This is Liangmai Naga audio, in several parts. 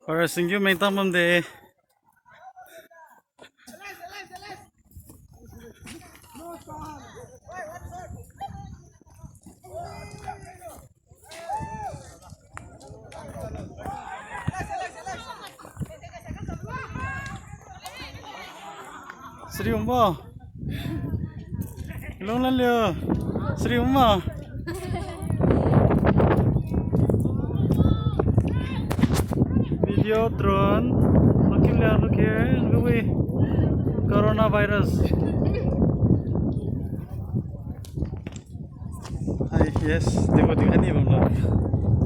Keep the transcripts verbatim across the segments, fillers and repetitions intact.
Para singkiu mengtang bamde. Sri umbo. Long lan liu. Sri umbo. Video drone. Makin liu look here. Look away. Coronavirus. Hi, yes, debo dikha ni bamlo.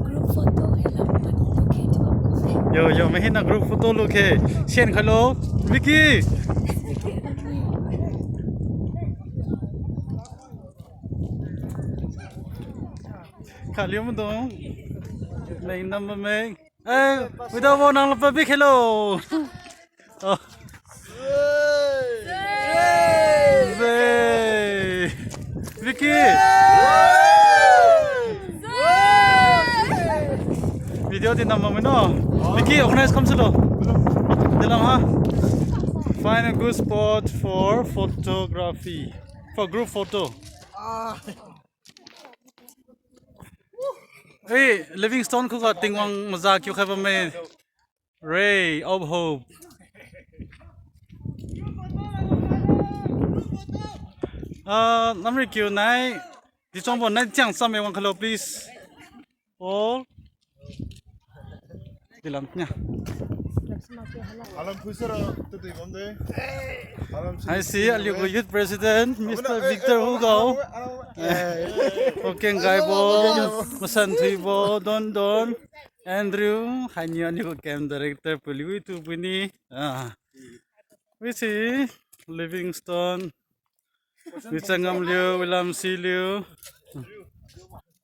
Group photo hai la pani look hai. Yo, yo, mahina group photo look hai. Send khailo, Vicky. Khaliu madong. Meng nam meng. Eh, without wo nang lapa bi khelo. Oh. Zay. Vicky. Video di nam mami no. Vicky, organize kam silo. Dilam ha. Find a good spot for photography. For group photo. Hey, Livingstone khuga Tingwang maza kiu khai bamme. Ray of Hope. Ah, namri kiu nai. Di chongbo nai chiang sam e wang khalo, please. All. Dilam nya. Alam phuisara tu di bamde. Alam hai si aliu gu youth president, Mister Victor Hugao. Alam, alam, eh. Okeng Gaibo, Masan Thuibo, Don Don, Andrew, hainiu aliu gu camp director Puliwi tu puni. Ah. Wisi Livingstone. Wichangam liu, Wilam si liu.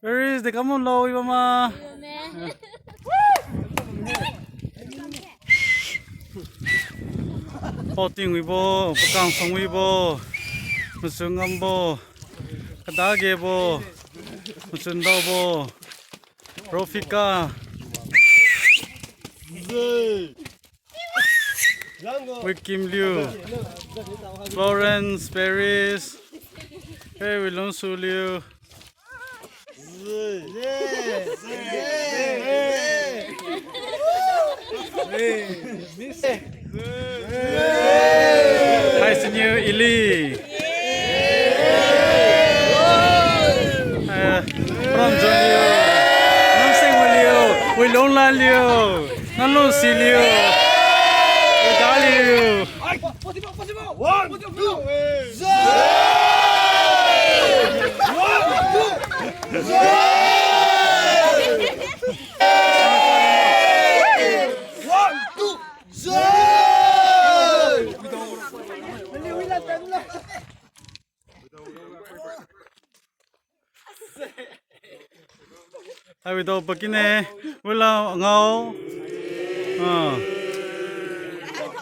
Where is the kamun lo, Ibama? Pauting wibo, pakang song wibo, machun ngambo, kadagebo, machun daobo, Rofika. Wikim Liu, Florence Paris, hey, Wilonsu Liu. Hai siniu Ili. Eh, from John Liu. Namseng Liu. Wilongla Liu. Nalungsi Liu. Uda Liu. One, two, three. One, two, three. One, two, three. Hai without pakine, wila ngao. Ah.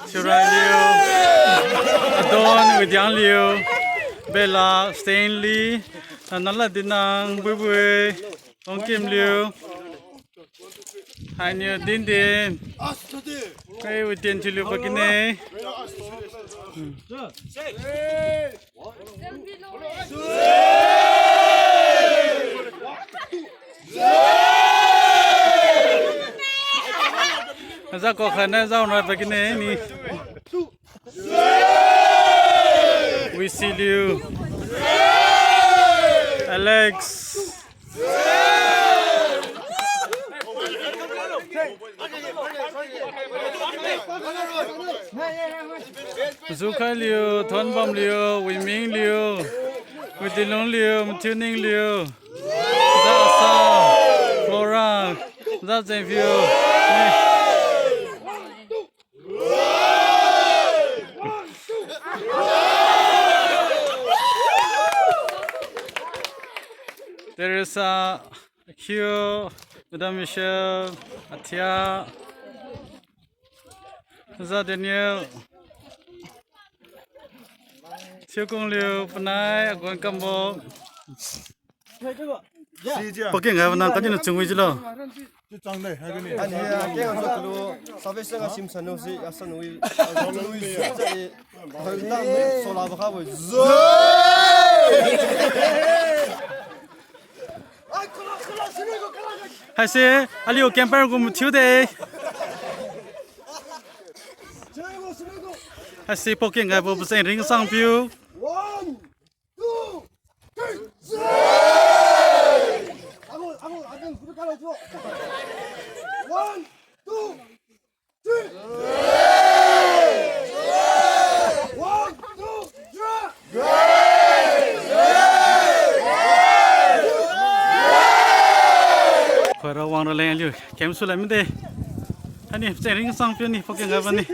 Siurai Liu. Adon, Widiang Liu. Bella, Stanley. Nala Dinang, Bui Bui. Ongkim Liu. Hainiu Din Din. Kai Witien Chiliu pakine. Hmm. Aza ko khana zau na pakine ni. Wisi Liu. Alex. Zukhai Liu, Thonbam Liu, Wiming Liu, Witilung Liu, Mathiuning Liu, Zasa, Flora, Zazengview. Teresa, Hugh, Madam Michelle, Athia, Za Daniel, Thiukung Liu, Panai, Agon Kambo. Paking hai nang kani na chungwi jilo. Chiu chang de, haigani. Ani, ah, keng ang sa kalu, salvation ga sim sanu si, ah, sanu wi, ah, sanu wi, zai, ah, sola ba kha bo. Zai! Haise, aliu camper gu mathiu de. Haise, pokeng gaibo pacheng ring sang piu. One, two, three. One, two, three. One, two, three. Khoi ra wang ra leng aliu. Camp su lai mide. Hani, pacheng ring sang piu ni, pokeng gaibo ni.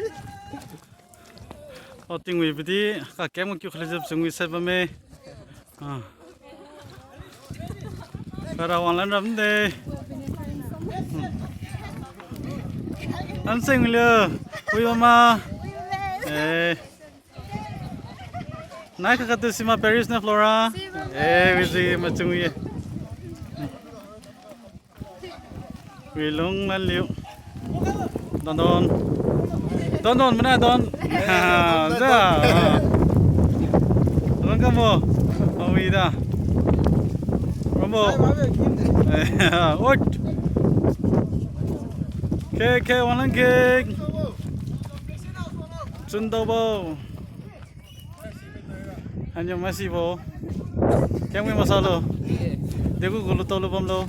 O, tingwi bidi, ka camp kiu khale jap sungwi sai bamme. Ah. Khoi ra wang lan ram de. Hmm. Anseng liu, wi mama. Eh. Nai kakatu sima Paris na Flora. Eh, wizi machung ye. Wi lung lan liu. Don don. Don don mana don. Ha, ja. Don kamo. Awi da. Rambo. Oi. Ke, ke, wang lan ke. Chun dao bo. Hanyo masibo. Kengwi masalo. Degu gulu tolo bamlo.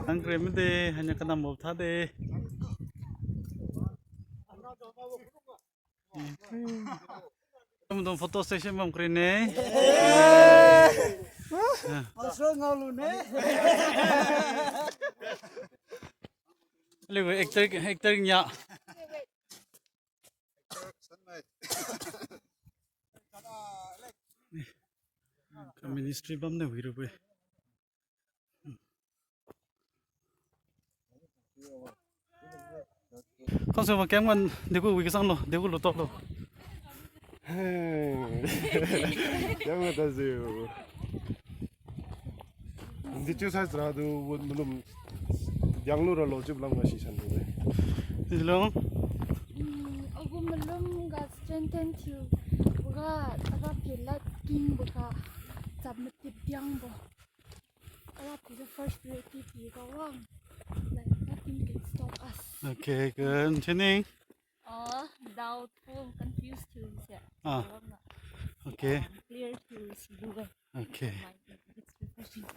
Ang krem de, hanyo kanam bo tha de. Tum dong photo session bam kri ne. Masra ngaolu ne. Aliu actor, actor nya. Ka ministry bam ne wi rabo-e. Khangse ma keng man degu wi kasang lo, degu lu tok lo. Keng man ta jiu. Di chiu sai sra du wun malum diang lu ra lo chiu lam ga si san du de. Hello. Hmm, agu malum ga strengthen thiu. Boga ara pilat king boga chap matip diang bo. Ara pi the first priority pi ga wang. Like nothing can stop us. Okay, good. Tuning. Oh, doubtful, confused thiu se. Ah. Wang na. Okay. Um, clear thiu si du ga. Okay. My, it's refreshing.